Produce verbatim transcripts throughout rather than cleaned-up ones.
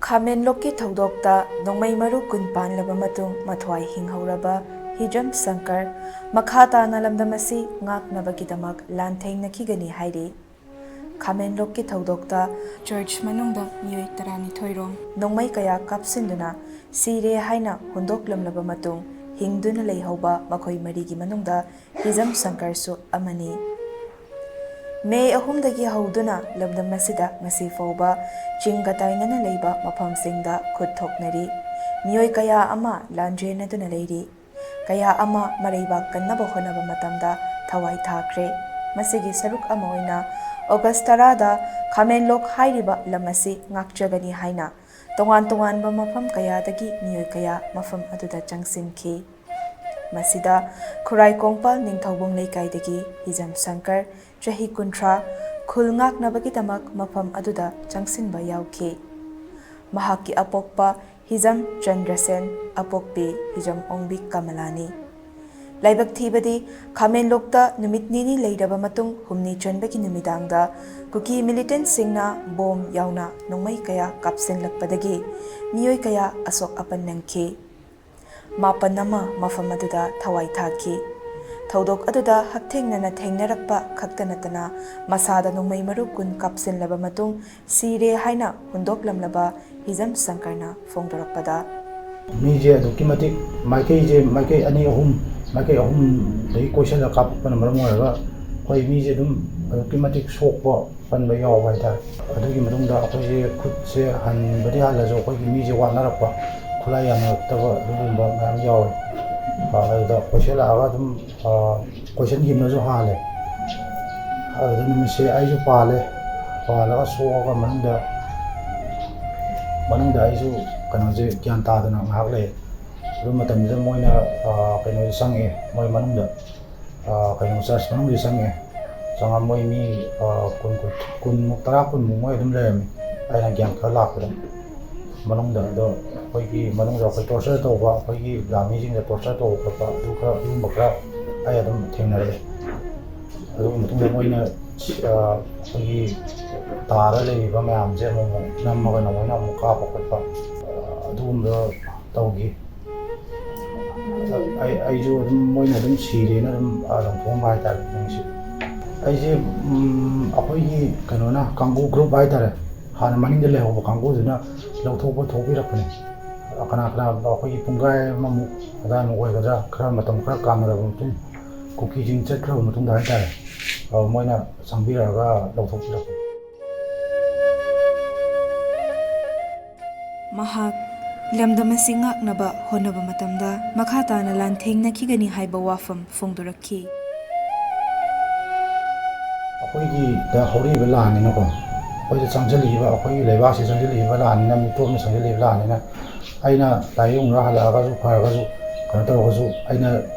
ꯈꯥꯃꯦꯟꯂꯣꯛꯀꯤ ꯊꯧꯗꯣꯛꯇ ꯅꯣꯡꯃꯩ ꯃꯔꯨ ꯀꯨꯟ ꯄꯥꯟꯂꯕ ꯃꯇꯨꯡ ꯃꯊ꯭ꯋꯥꯏ ꯍꯤꯡꯍꯧꯔꯕ ꯍꯤꯖꯝ ꯁꯪꯀꯔ ꯃꯈꯥ ꯇꯥꯅ ꯂꯝꯗꯝ ꯑꯁꯤ ꯉꯥꯛꯅꯕꯒꯤꯗꯃꯛ ꯂꯥꯟꯊꯦꯡꯅꯈꯤꯒꯅꯤ ꯍꯥꯏꯔꯤ꯫ ꯈꯥꯃꯦꯟꯂꯣꯛꯀꯤ ꯊꯧꯗꯣꯛꯇ ꯆꯔꯆ ꯃꯅꯨꯡꯗ ꯃꯤꯑꯣꯏ ꯇꯔꯥꯅꯤꯊꯣꯏ ꯔꯣꯝ ꯅꯣꯡꯃꯩ ꯀꯌꯥ ꯀꯥꯞꯁꯤꯟꯗꯨꯅ ꯁꯤꯔꯦ ꯍꯥꯏꯅ ꯍꯨꯟꯗꯣꯛꯂꯝꯂꯕ ꯃꯇꯨꯡ ꯍꯤꯡꯗꯨꯅ ꯂꯩꯍꯧꯕ ꯃꯈꯣꯏ ꯃꯔꯤꯒꯤ ꯃꯅꯨꯡꯗ ꯍꯤꯖꯝ ꯁꯪꯀꯔꯁꯨ ꯑꯃꯅꯤ꯫ ꯃꯦ ꯑꯍꯨꯝꯗꯒꯤ ꯍꯧꯗꯨꯅ ꯂꯝꯗꯝ ꯑꯁꯤꯗ ꯉꯁꯤ ꯐꯥꯎꯕ ꯆꯤꯡꯒ ꯇꯥꯏꯅꯅ ꯂꯩꯕ ꯃꯐꯝꯁꯤꯡꯗ ꯈꯨꯠ ꯊꯣꯛꯅꯔꯤ꯫ ꯃꯤꯑꯣꯏ ꯀꯌꯥ ꯑꯃ ꯂꯥꯟꯖꯦꯟꯅꯗꯨꯅ ꯂꯩꯔꯤ꯫ ꯀꯌꯥ ꯑꯃ ꯃꯔꯩꯕꯥꯛ ꯀꯟꯅꯕ ꯍꯣꯠꯅꯕ ꯃꯇꯝꯗ ꯊꯋꯥꯏ ꯊꯥꯈ꯭ꯔꯦ꯫ ꯃꯁꯤꯒꯤ ꯁꯔꯨꯛ ꯑꯃ ꯑꯣꯏꯅ ꯑꯣꯒꯁ ꯇꯔꯥꯗ ꯈꯥꯃꯦꯟꯂꯣꯛ ꯍꯥꯏꯔꯤꯕ ꯂꯝ ꯑꯁꯤ ꯉꯥꯛꯆꯒꯅꯤ ꯍꯥꯏꯅ ꯇꯣꯉꯥꯟ ꯇꯣꯉꯥꯟꯕ ꯃꯐꯝ ꯀꯌꯥꯗꯒꯤ ꯃꯤꯑꯣꯏ ꯀꯌꯥ ꯃꯐꯝ ꯑꯗꯨꯗ ꯆꯪꯁꯤꯟꯈꯤ꯫ ꯃꯁꯤꯗ ꯈꯨꯔꯥꯏ ꯀꯣꯡꯄꯥꯜ ꯅꯤꯡꯊꯧꯕꯨꯡ ꯂꯩꯀꯥꯏꯗꯒꯤ ꯍꯤꯖꯝ ꯁꯪꯀꯔ, ꯆꯍꯤ ꯀꯨꯟꯊ꯭ꯔꯥ, ꯈꯨꯜ ꯉꯥꯛꯅꯕꯒꯤꯗꯃꯛ ꯃꯐꯝ ꯑꯗꯨꯗ ꯆꯪꯁꯤꯟꯕ ꯌꯥꯎꯈꯤ꯫ ꯃꯍꯥꯛꯀꯤ ꯑꯄꯣꯛꯄ ꯍꯤꯖꯝ ꯆꯟꯗ꯭ꯔꯁꯦꯟ, ꯑꯄꯣꯛꯄꯤ ꯍꯤꯖꯝ ꯑꯣꯡꯕꯤ ꯀꯃꯂꯥꯅꯤ꯫ ꯂꯥꯏꯕꯛ ꯊꯤꯕꯗꯤ, ꯈꯥꯃꯦꯟꯂꯣꯛꯇ ꯅꯨꯃꯤꯠ ꯅꯤꯅꯤ ꯂꯩꯔꯕ ꯃꯇꯨꯡ ꯍꯨꯝꯅꯤ ꯆꯟꯕꯒꯤ ꯅꯨꯃꯤꯗꯥꯡꯗ ꯀꯨꯀꯤ ꯃꯤꯂꯤꯇꯦꯟꯠꯁꯤꯡꯅ ꯕꯣꯝ ꯌꯥꯎꯅ ꯅꯣꯡꯃꯩ ꯀꯌꯥ ꯀꯥꯞꯁꯤꯜꯂꯛꯄꯗꯒꯤ ꯃꯤꯑꯣꯏ ꯀꯌꯥ ꯑꯁꯣꯛ ꯑꯄꯟ ꯅꯪꯈꯤ꯫ ꯃꯥꯄꯟ ꯑꯃ ꯃꯐꯝ ꯑꯗꯨꯗ ꯊꯋꯥꯏ ꯊꯥꯈꯤ꯫ ꯊꯧꯗꯣꯛ ꯑꯗꯨꯗ ꯍꯛꯊꯦꯡꯅꯅ ꯊꯦꯡꯅꯔꯛꯄ ꯈꯛꯇ ꯅꯠꯇꯅ ꯃꯁꯥꯗ ꯅꯣꯡꯃꯩ ꯃꯔꯨ ꯀꯨꯟ ꯀꯥꯞꯁꯤꯜꯂꯕ ꯃꯇꯨꯡ ꯁꯤꯔꯦ ꯍꯥꯏꯅ ꯍꯨꯟꯗꯣꯛꯂꯝꯂꯕ ꯍꯤꯖꯝ ꯁꯪꯀꯔꯅ ꯐꯣꯡꯗꯣꯔꯛꯄꯗ, ꯃꯤꯁꯦ ꯑꯗꯨꯛꯀꯤ ꯃꯇꯤꯛ ꯃꯥꯏꯀꯩꯁꯦ, ꯃꯥꯏꯀꯩ ꯑꯅꯤ ꯑꯍꯨꯝ, ꯃꯥꯏꯀꯩ ꯑꯍꯨꯝꯗꯒꯤ ꯀꯣꯏꯁꯤꯜꯂꯒ ꯀꯥꯞꯄꯛꯄꯅ ꯃꯔꯝ ꯑꯣꯏꯔꯒ ꯑꯩꯈꯣꯏ ꯃꯤꯁꯦ ꯑꯗꯨꯝ ꯑꯗꯨꯛꯀꯤ ꯃꯇꯤꯛ ꯁꯣꯛꯄ ꯄꯟꯕ ꯌꯥꯎꯕ ꯍꯥꯏꯇꯥꯔꯦ꯫ ꯑꯗꯨꯒꯤ ꯃꯇꯨꯡꯗ ꯑꯩꯈꯣꯏꯁꯦ ꯈꯨꯠꯁꯦ ꯍꯟꯕꯗꯤ ꯍꯜꯂꯁꯨ ꯑꯩꯈꯣꯏꯒꯤ ꯃꯤꯁꯦ ꯋꯥꯅꯔꯛꯄ, ꯈꯨꯠꯂꯥꯏ ꯌꯥꯅꯔꯛꯇꯕ ꯑꯗꯨꯒꯨꯝꯕ ꯃꯌꯥꯝ ꯌꯥꯎꯋꯦ꯫ ꯑꯗꯨꯗ ꯀꯣꯏꯁꯤꯜꯂꯛꯑꯒ ꯑꯗꯨꯝ ꯀꯣꯏꯁꯟꯈꯤꯕꯅꯁꯨ ꯍꯥꯜꯂꯦ꯫ ꯑꯗꯨꯗ ꯅꯨꯃꯤꯠꯁꯦ ꯑꯩꯁꯨ ꯄꯥꯜꯂꯦ꯫ ꯄꯥꯜꯂꯒ ꯁꯣꯛꯑꯒ ꯃꯅꯨꯡꯗ, ꯃꯅꯨꯡꯗ ꯑꯩꯁꯨ ꯀꯩꯅꯣꯁꯦ ꯒ꯭ꯌꯥꯟ ꯇꯥꯗꯅ ꯉꯥꯏꯍꯥꯛ ꯂꯩ꯫ ꯑꯗꯨ ꯃꯇꯝꯗꯨꯗ ꯃꯣꯏꯅ ꯀꯩꯅꯣꯁꯦ ꯆꯪꯉꯛꯑꯦ, ꯃꯣꯏ ꯃꯅꯨꯡꯗ ꯀꯩꯅꯣ ꯆꯔꯆ ꯃꯅꯨꯡꯗ ꯆꯪꯉꯛꯑꯦ꯫ ꯆꯪꯉꯛꯑ ꯃꯣꯏ ꯃꯤ ꯀꯨꯟ, ꯀꯨꯟꯃꯨꯛ, ꯇꯔꯥ ꯀꯨꯟꯃꯨꯛ ꯃꯣꯏ ꯑꯗꯨꯝ ꯂꯩꯔꯝꯃꯤ꯫ ꯑꯩꯅ ꯒ꯭ꯌꯥꯟ ꯈꯔ ꯂꯥꯛꯄꯗ ꯃꯅꯨꯡꯗ, ꯑꯗꯣ ꯑꯩꯈꯣꯏꯒꯤ ꯃꯅꯨꯡꯗ ꯑꯩꯈꯣꯏ ꯇꯣꯔꯆꯔ ꯇꯧꯕ, ꯑꯩꯈꯣꯏꯒꯤ ꯂꯥꯃꯤꯁꯤꯡꯗ ꯇꯣꯔꯆꯔ ꯇꯧꯕ ꯈꯣꯠꯄ ꯑꯗꯨ ꯈꯔ, ꯑꯗꯨꯒꯨꯝꯕ ꯈꯔ ꯑꯩ ꯑꯗꯨꯝ ꯊꯦꯡꯅꯔꯛꯑꯦ꯫ ꯑꯗꯨꯒꯤ ꯃꯇꯨꯡꯗ ꯃꯣꯏꯅ, ꯑ, ꯑꯩꯈꯣꯏꯒꯤ ꯇꯥꯔ ꯂꯩꯔꯤꯕ ꯃꯌꯥꯝꯁꯦ ꯑꯃꯨꯛ ꯑꯃꯨꯛ ꯅꯝꯃꯒ ꯅꯣꯡꯃꯩꯅ ꯑꯃꯨꯛ ꯀꯥꯞꯄ ꯈꯣꯠꯄ, ꯑ, ꯑꯗꯨꯒꯨꯝꯕ ꯇꯧꯈꯤ꯫ ꯑꯩ, ꯑꯩꯁꯨ ꯑꯗꯨꯝ, ꯃꯣꯏꯅ ꯑꯗꯨꯝ ꯁꯤꯔꯦꯅ ꯑꯗꯨꯝ, ꯑ, ꯂꯪꯊꯣꯛꯑꯝꯕ ꯍꯥꯏꯇꯥꯔꯦ ꯅꯪꯁꯦ꯫ ꯑꯩꯁꯦ, ꯎꯝ, ꯑꯩꯈꯣꯏꯒꯤ ꯀꯩꯅꯣꯅ, ꯀꯥꯡꯕꯨ ꯒ꯭ꯔꯨꯞ ꯍꯥꯏꯇꯥꯔꯦ, ꯍꯥꯟꯅ ꯃꯅꯤꯡꯗ ꯂꯩꯍꯧꯕ ꯀꯥꯡꯕꯨꯗꯨꯅ ꯂꯧꯊꯣꯛꯄ ꯊꯣꯛꯄꯤꯔꯛꯄꯅꯦ꯫ ꯀꯅꯥ ꯀꯅꯥ, ꯑꯩꯈꯣꯏꯒꯤ ꯄꯨꯡꯈꯥꯏ ꯑꯃꯃꯨꯛ ꯑꯗꯥꯏꯃꯨꯛ ꯑꯣꯏꯒꯗ꯭ꯔꯥ, ꯈꯔ ꯃꯇꯝ ꯈꯔ ꯀꯥꯟꯅꯔꯕ ꯃꯇꯨꯡ, ꯀꯨꯀꯤꯁꯤꯡ ꯆꯠꯈ꯭ꯔꯕ ꯃꯇꯨꯡꯗ ꯍꯥꯏꯇꯥꯔꯦ, ꯑ, ꯃꯣꯏꯅ ꯆꯪꯕꯤꯔꯛꯑꯒ ꯂꯧꯊꯣꯛꯄꯤꯔꯛꯄꯅꯦ꯫ ꯃꯍꯥꯛ ꯂꯝꯗꯝ ꯑꯁꯤ ꯉꯥꯛꯅꯕ ꯍꯣꯠꯅꯕ ꯃꯇꯝꯗ ꯃꯈꯥ ꯇꯥꯅ ꯂꯥꯟꯊꯦꯡꯅꯈꯤꯒꯅꯤ ꯍꯥꯏꯕ ꯋꯥꯐꯝ ꯐꯣꯡꯗꯣꯔꯛꯈꯤ꯫ ꯑꯩꯈꯣꯏꯒꯤꯗ ꯍꯧꯔꯛꯏꯕ ꯂꯥꯟꯅꯤꯅꯀꯣ, ꯑꯩꯈꯣꯏꯗ ꯆꯪꯁꯤꯜꯂꯛꯏꯕ, ꯑꯩꯈꯣꯏꯒꯤ ꯂꯩꯕꯥꯛꯁꯤꯗ ꯆꯪꯁꯤꯜꯂꯛꯏꯕ ꯂꯥꯟꯅꯤꯅ, ꯃꯤꯇꯣꯞꯅ ꯆꯪꯁꯤꯜꯂꯛꯏꯕ ꯂꯥꯟꯅꯤꯅ, ꯑꯩꯅ ꯂꯥꯏꯌꯦꯡꯕ ꯍꯜꯂꯛꯑꯒꯁꯨ ꯐꯔꯒꯁꯨ, ꯀꯩꯅꯣ ꯇꯧꯔꯒꯁꯨ, ꯑꯩꯅ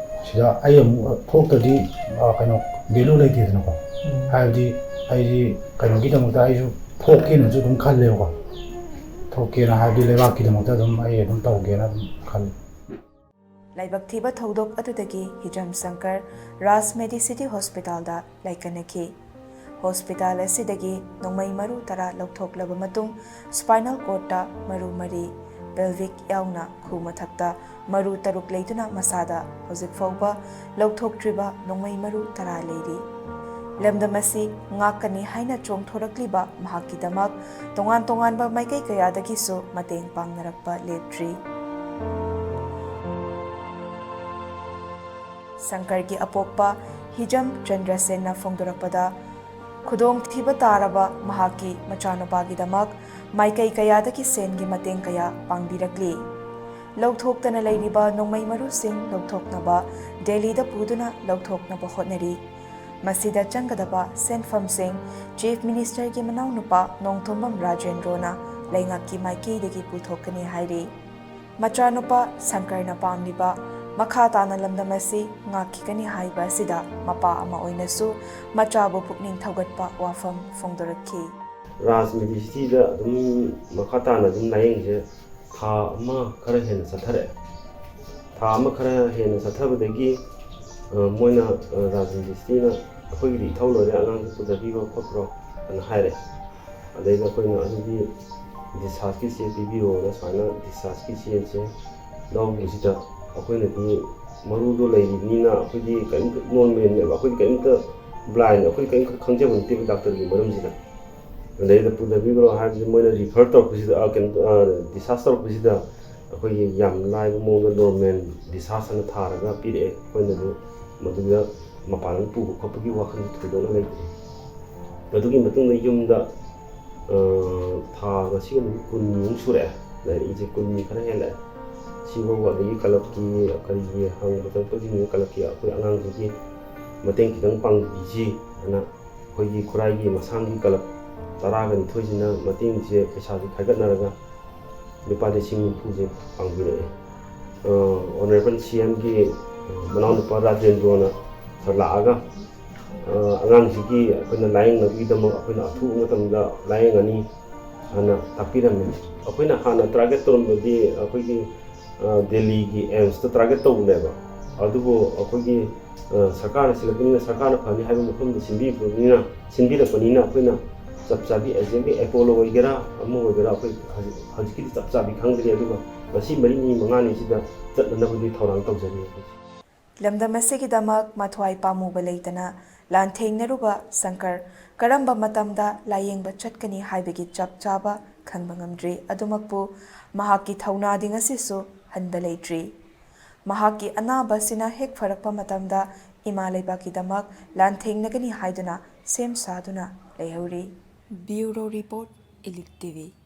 ꯁꯤꯗ ꯑꯩ ꯑꯃꯨꯛ ꯊꯣꯛꯇ꯭ꯔꯗꯤ, ꯑ, ꯀꯩꯅꯣ, ꯚꯦꯂꯨ ꯂꯩꯇꯦꯗꯅꯀꯣ꯫ ꯍꯥꯏꯕꯗꯤ ꯑꯩꯗꯤ ꯀꯩꯅꯣꯒꯤꯗꯃꯛꯇ ꯑꯩꯁꯨ ꯊꯣꯛꯀꯦꯅꯁꯨ ꯑꯗꯨꯝ ꯈꯜꯂꯦꯕꯀꯣ꯫ ꯊꯣꯛꯀꯦꯅ ꯍꯥꯏꯕꯗꯤ ꯂꯩꯕꯥꯛꯀꯤꯗꯃꯛꯇ ꯑꯗꯨꯝ ꯑꯩ ꯑꯗꯨꯝ ꯇꯧꯒꯦꯅ ꯑꯗꯨꯝ ꯈꯜꯂꯤ꯫ ꯂꯥꯏꯕꯛ ꯊꯤꯕ ꯊꯧꯗꯣꯛ ꯑꯗꯨꯗꯒꯤ ꯍꯤꯖꯝ ꯁꯪꯀꯔ ꯔꯥꯖ ꯃꯦꯗꯤꯁꯤꯇꯤ ꯍꯣꯁꯄꯤꯇꯥꯜꯗ ꯂꯥꯏꯀꯠꯅꯈꯤ꯫ ꯍꯣꯁꯄꯤꯇꯥꯜ ꯑꯁꯤꯗꯒꯤ ꯅꯣꯡꯃꯩ ꯃꯔꯨ ꯇꯔꯥ ꯂꯧꯊꯣꯛꯂꯕ ꯃꯇꯨꯡ, ꯁ꯭ꯄꯥꯏꯅꯜ ꯀꯣꯔꯗꯇ ꯃꯔꯨ ꯃꯔꯤ, ꯄꯦꯜꯚꯤꯛ ꯌꯥꯎꯅ ꯈꯨ ꯃꯊꯛꯇ ꯃꯔꯨ ꯇꯔꯨꯛ ꯂꯩꯗꯨꯅ ꯃꯁꯥꯗ ꯍꯧꯖꯤꯛ ꯐꯥꯎꯕ ꯂꯧꯊꯣꯛꯇ꯭ꯔꯤꯕ ꯅꯣꯡꯃꯩ ꯃꯔꯨ ꯇꯔꯥ ꯂꯩꯔꯤ꯫ ꯂꯝꯗꯝ ꯑꯁꯤ ꯉꯥꯛꯀꯅꯤ ꯍꯥꯏꯅ ꯆꯣꯡꯊꯣꯔꯛꯂꯤꯕ ꯃꯍꯥꯛꯀꯤꯗꯃꯛ ꯇꯣꯉꯥꯟ ꯇꯣꯉꯥꯟꯕ ꯃꯥꯏꯀꯩ ꯀꯌꯥꯗꯒꯤꯁꯨ ꯃꯇꯦꯡ ꯄꯥꯡꯅꯔꯛꯄ ꯂꯦꯞꯇ꯭ꯔꯤ꯫ ꯁꯪꯀꯔꯒꯤ ꯑꯄꯣꯛꯄ ꯍꯤꯖꯝ ꯆꯟꯗ꯭ꯔꯁꯦꯟꯅ ꯐꯣꯡꯗꯣꯔꯛꯄꯗ, ꯈꯨꯗꯣꯡꯊꯤꯕ ꯇꯥꯔꯕ ꯃꯍꯥꯛꯀꯤ ꯃꯆꯥꯅꯨꯄꯥꯒꯤꯗꯃꯛ ꯃꯥꯏꯀꯩ ꯀꯌꯥꯗꯒꯤ ꯁꯦꯟꯒꯤ ꯃꯇꯦꯡ ꯀꯌꯥ ꯄꯥꯡꯕꯤꯔꯛꯂꯤ꯫ ꯂꯧꯊꯣꯛꯇꯅ ꯂꯩꯔꯤꯕ ꯅꯣꯡꯃꯩ ꯃꯔꯨꯁꯤꯡ ꯂꯧꯊꯣꯛꯅꯕ ꯗꯦꯜꯂꯤꯗ ꯄꯨꯗꯨꯅ ꯂꯧꯊꯣꯛꯅꯕ ꯍꯣꯠꯅꯔꯤ꯫ ꯃꯁꯤꯗ ꯆꯪꯒꯗꯕ ꯁꯦꯟꯐꯝꯁꯤꯡ ꯆꯤꯐ ꯃꯤꯅꯤꯁꯇꯔꯒꯤ ꯃꯅꯥꯎꯅꯨꯄꯥ ꯅꯣꯡꯊꯣꯝꯕꯝ ꯔꯥꯖꯦꯟꯗ꯭ꯔꯣꯅ ꯂꯩꯉꯥꯛꯀꯤ ꯃꯥꯏꯀꯩꯗꯒꯤ ꯄꯨꯊꯣꯛꯀꯅꯤ ꯍꯥꯏꯔꯤ꯫ ꯃꯆꯥꯅꯨꯄꯥ ꯁꯪꯀꯔꯅ ꯄꯥꯝꯂꯤꯕ ꯃꯈꯥ ꯇꯥꯅ ꯂꯝꯗꯝ ꯑꯁꯤ ꯉꯥꯛꯈꯤꯒꯅꯤ ꯍꯥꯏꯕ ꯑꯁꯤꯗ ꯃꯄꯥ ꯑꯃ ꯑꯣꯏꯅꯁꯨ ꯃꯆꯥꯕꯨ ꯄꯨꯛꯅꯤꯡ ꯊꯧꯒꯠꯄ ꯋꯥꯐꯝ ꯐꯣꯡꯗꯣꯔꯛꯈꯤ꯫ ꯔꯥꯖ ꯃꯦꯗꯤꯁꯤꯇꯤꯗ ꯑꯗꯨꯝ ꯃꯈꯥ ꯇꯥꯅ ꯑꯗꯨꯝ ꯂꯥꯌꯦꯡꯁꯦ ꯊꯥ ꯑꯃ ꯈꯔ ꯍꯦꯟꯅ ꯆꯠꯊꯔꯛꯑꯦ꯫ ꯊꯥ ꯑꯃ ꯈꯔ ꯍꯦꯟꯅ ꯆꯠꯊꯕꯗꯒꯤ ꯃꯣꯏꯅ ꯔꯥꯖꯅꯤꯇꯤꯁꯇꯤꯅ ꯑꯩꯈꯣꯏꯒꯤꯗꯤ ꯏꯊꯧ ꯂꯣꯏꯔꯦ, ꯑꯉꯥꯡꯁꯦ ꯄꯨꯊꯕꯤꯈ꯭ꯔꯣ ꯈꯣꯠꯈ꯭ꯔꯣ ꯑꯅ ꯍꯥꯏꯔꯦ꯫ ꯑꯗꯩꯗ ꯑꯩꯈꯣꯏꯅ ꯑꯗꯨꯗꯤ ꯗꯤꯁꯆꯥꯔꯖꯀꯤ ꯆꯦ ꯄꯤꯕꯤꯔꯣꯅ ꯁꯨꯃꯥꯏꯅ ꯗꯤꯁꯆꯥꯔꯖꯀꯤ ꯆꯦꯁꯦ ꯂꯧꯕꯁꯤꯗ ꯑꯩꯈꯣꯏꯅꯗꯤ ꯃꯔꯨꯗꯣ ꯂꯩꯔꯤꯕꯅꯤꯅ ꯑꯩꯈꯣꯏꯗꯤ ꯀꯔꯤꯝꯇ ꯅꯣꯔꯃꯦꯜꯅꯦꯕ, ꯑꯩꯈꯣꯏꯗꯤ ꯀꯔꯤꯝꯇ ꯕ꯭ꯂꯥꯏꯟ, ꯑꯩꯈꯣꯏꯗꯤ ꯀꯔꯤꯝꯇ ꯈꯪꯖꯕ ꯅꯠꯇꯦꯕ ꯗꯥꯛꯇꯔꯒꯤ ꯃꯔꯝꯁꯤꯗ꯫ ꯑꯗꯩꯗ ꯄꯨꯊꯕꯤꯈ꯭ꯔꯣ ꯍꯥꯏꯕꯁꯤ ꯃꯣꯏꯅ ꯔꯤꯐꯔ ꯇꯧꯔꯛꯄꯁꯤꯗ ꯀꯩꯅꯣ ꯗꯤꯁꯆꯥꯔꯖ ꯇꯧꯔꯛꯄꯁꯤꯗ ꯑꯩꯈꯣꯏꯒꯤ ꯌꯥꯝ ꯂꯥꯏꯕ ꯃꯑꯣꯡꯗ ꯅꯣꯔꯃꯦꯜ ꯗꯤꯁꯆꯥꯔꯖ ꯑꯅ ꯊꯥꯔꯒ ꯄꯤꯔꯛꯑꯦ꯫ ꯑꯩꯈꯣꯏꯅꯁꯨ ꯃꯗꯨꯗ ꯃꯄꯥꯟ ꯂꯝ ꯄꯨꯕ ꯈꯣꯠꯄꯒꯤ ꯋꯥꯈꯜꯁꯨ ꯊꯣꯏꯗꯣꯛꯅ ꯂꯩꯇ꯭ꯔꯦ꯫ ꯑꯗꯨꯒꯤ ꯃꯇꯨꯡꯗ ꯌꯨꯝꯗ ꯊꯥ ꯉꯁꯤꯒ ꯅꯨꯃꯤꯠ ꯀꯨꯟꯅꯤꯃꯨꯛ ꯁꯨꯔꯛꯑꯦ ꯂꯩꯔꯛꯏꯁꯦ, ꯀꯨꯟꯅꯤ ꯈꯔ ꯍꯦꯜꯂꯛꯑꯦ꯫ ꯁꯤꯐꯥꯎꯕ ꯑꯗꯒꯤ ꯀ꯭ꯂꯕꯀꯤ ꯀꯔꯤꯒꯤ ꯍꯪꯕ ꯆꯪꯉꯛꯄꯁꯤꯡꯁꯤ ꯀ꯭ꯂꯕꯀꯤ ꯑꯩꯈꯣꯏ ꯑꯉꯥꯡꯁꯤꯡꯒꯤ ꯃꯇꯦꯡ ꯈꯤꯇꯪ ꯄꯥꯡꯕꯤꯁꯤ ꯍꯥꯏꯅ ꯑꯩꯈꯣꯏꯒꯤ ꯈꯨꯔꯥꯏꯒꯤ ꯃꯁꯥꯡꯒꯤ ꯀ꯭ꯂꯕ ꯇꯔꯥꯒ ꯅꯤꯊꯣꯏꯁꯤꯅ ꯃꯇꯦꯡꯁꯦ ꯄꯩꯁꯥꯁꯦ ꯈꯥꯏꯒꯠꯅꯔꯒ ꯂꯨꯄꯥ ꯂꯤꯁꯤꯡ ꯅꯤꯐꯨꯁꯦ ꯄꯥꯡꯕꯤꯔꯛꯑꯦ꯫ ꯑꯣꯅꯔꯦꯕꯜ ꯁꯤ ꯑꯦꯝꯒꯤ ꯃꯅꯥꯎꯅꯨꯄꯥ ꯔꯥꯖꯦꯟꯗ꯭ꯔꯣꯅ ꯁꯥꯔ ꯂꯥꯛꯑꯒ ꯑꯉꯥꯡꯁꯤꯒꯤ ꯑꯩꯈꯣꯏꯅ ꯂꯥꯏꯌꯦꯡꯅꯕꯒꯤꯗꯃꯛ ꯑꯩꯈꯣꯏꯅ ꯑꯊꯨꯕ ꯃꯇꯝꯗ ꯂꯥꯏꯌꯦꯡꯉꯅꯤ ꯍꯥꯏꯅ ꯇꯥꯛꯄꯤꯔꯝꯃꯦ꯫ ꯑꯩꯈꯣꯏꯅ ꯍꯥꯟꯅ ꯇꯥꯔꯒꯦꯠ ꯇꯧꯔꯝꯕꯗꯤ ꯑꯩꯈꯣꯏꯒꯤ ꯗꯦꯜꯂꯤꯒꯤ ꯑꯦꯝꯁꯇ ꯇꯥꯔꯒꯦꯠ ꯇꯧꯕꯅꯦꯕ꯫ ꯑꯗꯨꯕꯨ ꯑꯩꯈꯣꯏꯒꯤ ꯁꯔꯀꯥꯔꯅ ꯁꯤꯜꯂꯛꯄꯅꯤꯅ, ꯁꯔꯀꯥꯔꯅ ꯐꯅꯤ ꯍꯥꯏꯕ ꯃꯐꯝꯗ ꯁꯤꯟꯕꯤꯔꯛꯄꯅꯤꯅ ꯁꯤꯟꯕꯤꯔꯛꯄꯅꯤꯅ ꯑꯩꯈꯣꯏꯅ ꯆꯞ ꯆꯥꯕꯤ ꯑꯦꯛꯖꯦꯛꯂꯤ ꯑꯦꯄꯣꯂꯣ ꯑꯣꯏꯒꯦꯔꯥ ꯑꯃ ꯑꯣꯏꯒꯦꯔꯥ ꯑꯩꯈꯣꯏ ꯍꯧꯖꯤꯛ, ꯍꯧꯖꯤꯛꯀꯤꯗꯤ ꯆꯞ ꯆꯥꯕꯤ ꯈꯪꯗ꯭ꯔꯤ꯫ ꯑꯗꯨꯒ ꯉꯁꯤ ꯃꯔꯤꯅꯤ ꯃꯉꯥꯅꯤꯁꯤꯗ ꯆꯠꯅꯅꯕꯒꯤ ꯊꯧꯔꯥꯡ ꯇꯧꯖꯔꯤ ꯑꯩꯈꯣꯏ꯫ ꯂꯝꯗꯝ ꯑꯁꯤꯒꯤꯗꯃꯛ ꯃꯊ꯭ꯋꯥꯏ ꯄꯥꯝꯃꯨꯕ ꯂꯩꯇꯅ ꯂꯥꯟꯊꯦꯡꯅꯔꯨꯕ ꯁꯪꯀꯔ ꯀꯔꯝꯕ ꯃꯇꯝꯗ ꯂꯥꯌꯦꯡꯕ ꯆꯠꯀꯅꯤ ꯍꯥꯏꯕꯒꯤ ꯆꯞ ꯆꯥꯕ ꯈꯪꯕ ꯉꯝꯗ꯭ꯔꯤ꯫ ꯑꯗꯨꯃꯛꯄꯨ ꯃꯍꯥꯛꯀꯤ ꯊꯧꯅꯥꯗꯤ ꯉꯁꯤꯁꯨ ꯍꯟꯕ ꯂꯩꯇ꯭ꯔꯤ꯫ ꯃꯍꯥꯛꯀꯤ ꯑꯅꯥꯕꯁꯤꯅ ꯍꯦꯛ ꯐꯔꯛꯄ ꯃꯇꯝꯗ ꯏꯃꯥ ꯂꯩꯕꯥꯛꯀꯤꯗꯃꯛ ꯂꯥꯟꯊꯦꯡꯅꯒꯅꯤ ꯍꯥꯏꯗꯨꯅ ꯁꯦꯝ ꯁꯥꯗꯨꯅ ꯂꯩꯍꯧꯔꯤ꯫ Bureau Report, Elite T V꯫